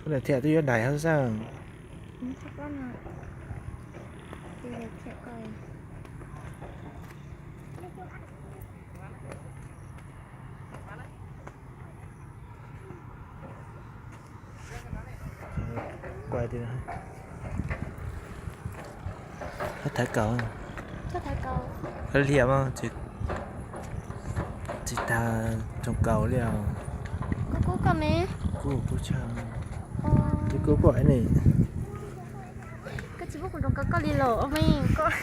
Lawv thiaj twb yuav daim hauv xab. Thaiv kaus, liam mas tsis tag tsoom kaus li os. Kub kub tshaj, twb kub koj ne. Koj tsis pub kuv nrog koj li los me koj.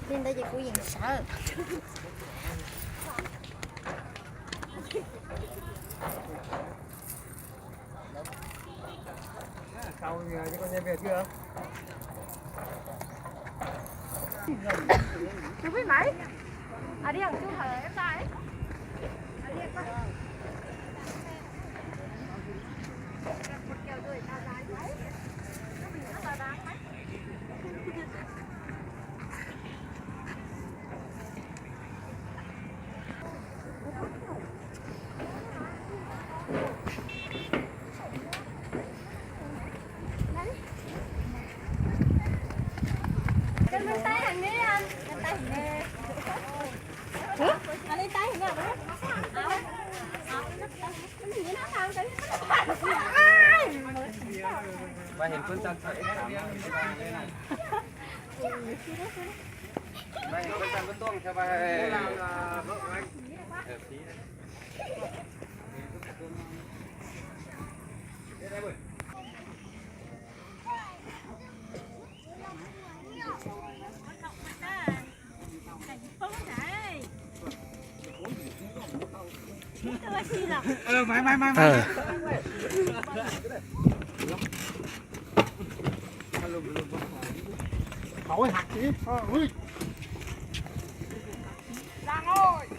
Li ntawd ces kuv yeej sawv.